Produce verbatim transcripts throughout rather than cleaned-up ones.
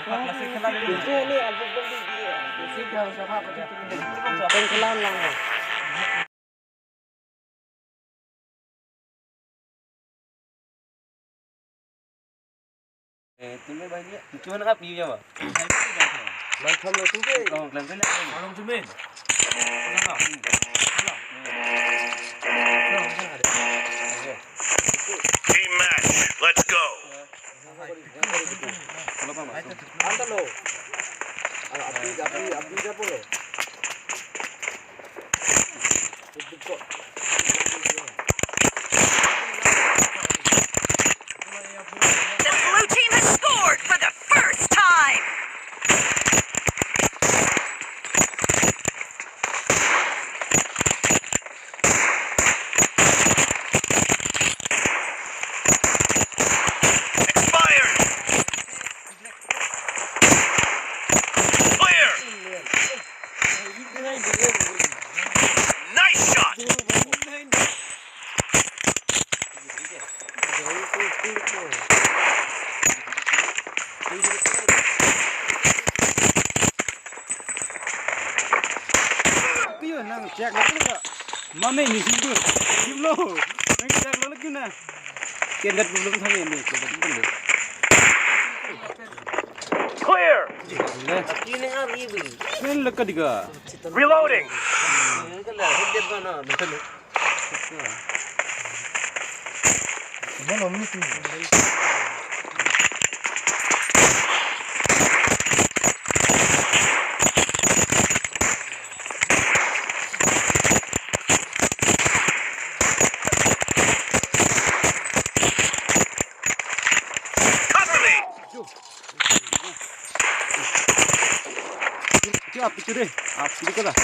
Eh, tumben bahaya. Cuma nak api ya, Pak? Mantap lo, tumben. Oh, kelam tu nak. Tolong tumben. Team match, let's go. Anta lo. Ah, api, api, api siapa lo? The blue team has scored for the first time. Expired. Clear. Nice shot. Kuyo nang cek lagi ka. Mame ni sih tu. Dim lo. Nang cek lo lagi na. Kendat belum kami ni, kendat belum. Clear. Ini hari ini. Ini lekat juga. Reloading. Ini kan dah hidup mana? Cover me! Itu api itu deh, api itu lah.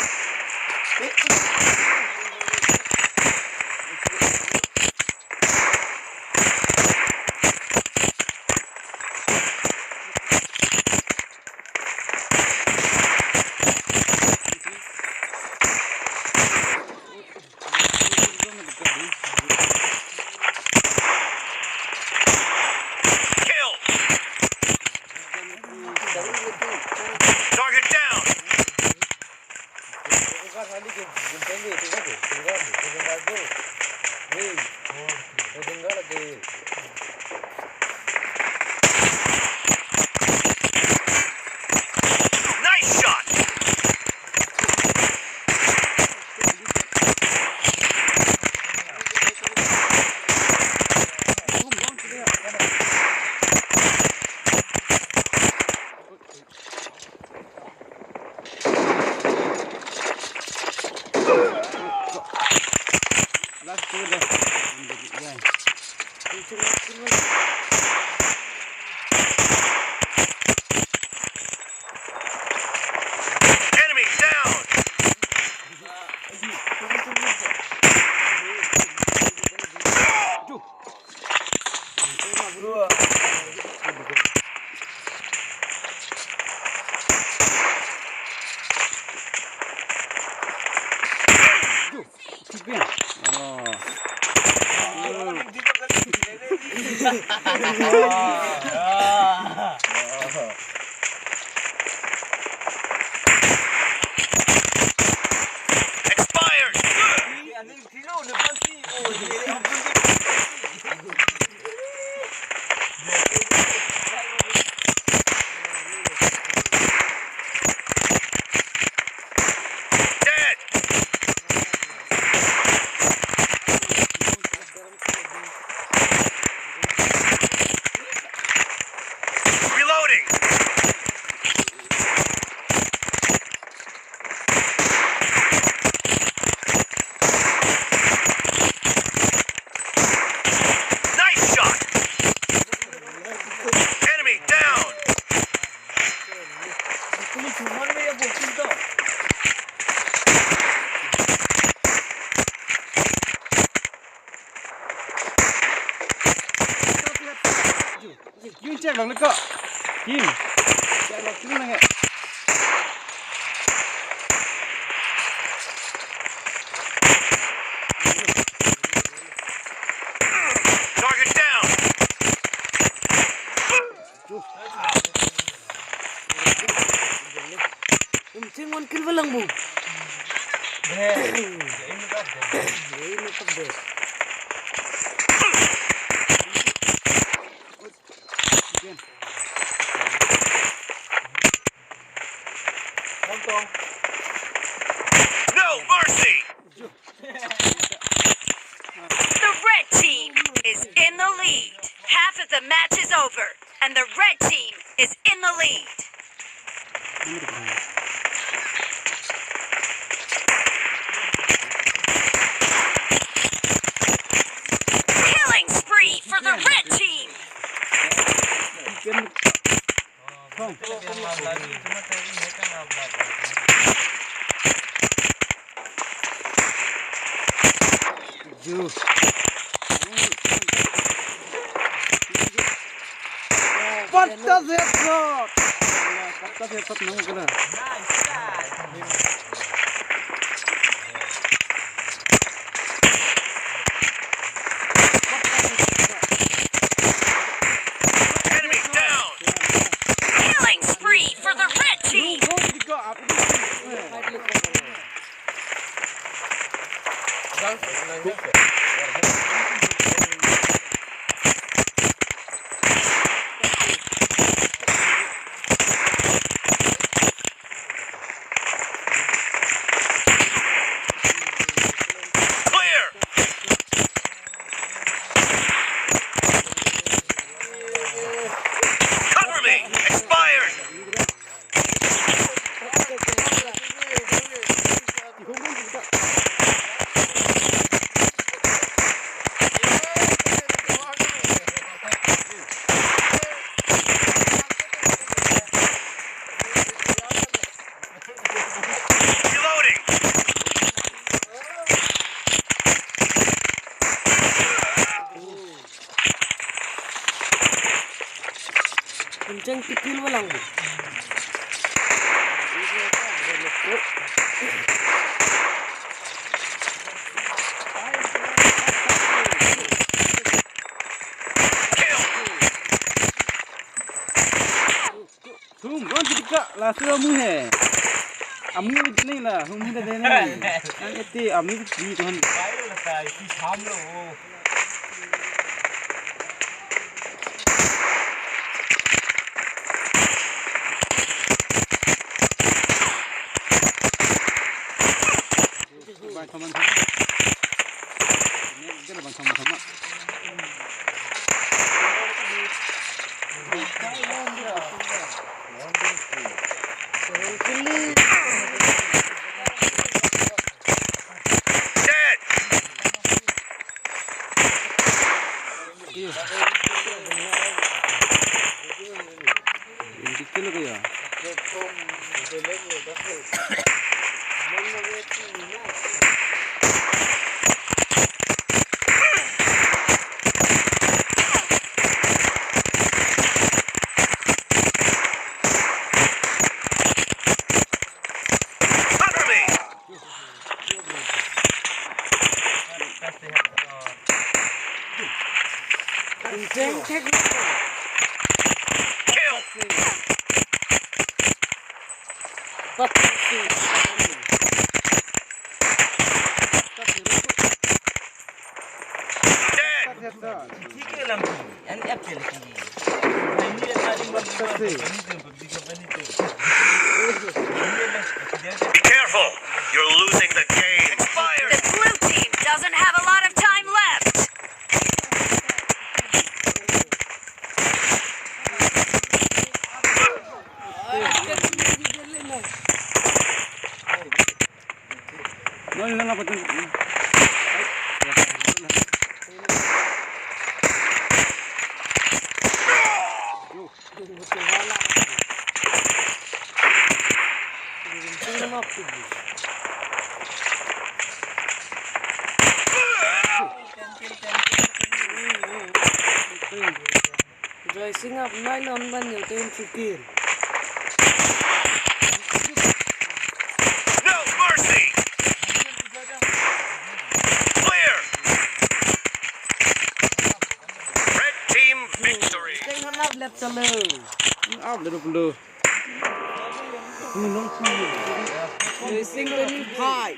Kill. Target down. Nice shot. Last two left. Enemy down. Expired. Dead. Reloading. Nice shot. Enemy down. Yun cek lang leka. Yun. Cek lang cek lang ya. Target down. Kon kill valang bu. Dei, dei, ini tak dei. Dei, ini tak dei. Again. Montong. No mercy! The red team is in the lead. Half of the match is over, and the red team is in the lead. Killing spree for the red team. Ju. Patta headshot. Patta headshot nang kena. Enemy down. Killing spree for the red team. Clear. Cover me. Expired. Reloading. Kenceng tikil walang bu. Thum, ron ketika laso amu he. Amu dene la, hum he dene. Nang ete amu di tuhan. Bayo la sai, si tham lo. Bang thaman thaman. Ini kita bang thaman thaman. Dead. Iyo. Ini kilo kaya. Cover me! Kenceng thek. Kill! Pat. Dead! Thik ke lang ki, ani ap ke lang ki. Ini yang paling bagus. Be careful, you're losing the game. Expired. The blue team doesn't have a lot of time left. Nol nang apa tu? Dressing up nylon ban yo ten chukir. No mercy! Clear! Red team victory! Ten hanap lep chalo. Up lep chalo. Ni nong si. Sing twenty-five.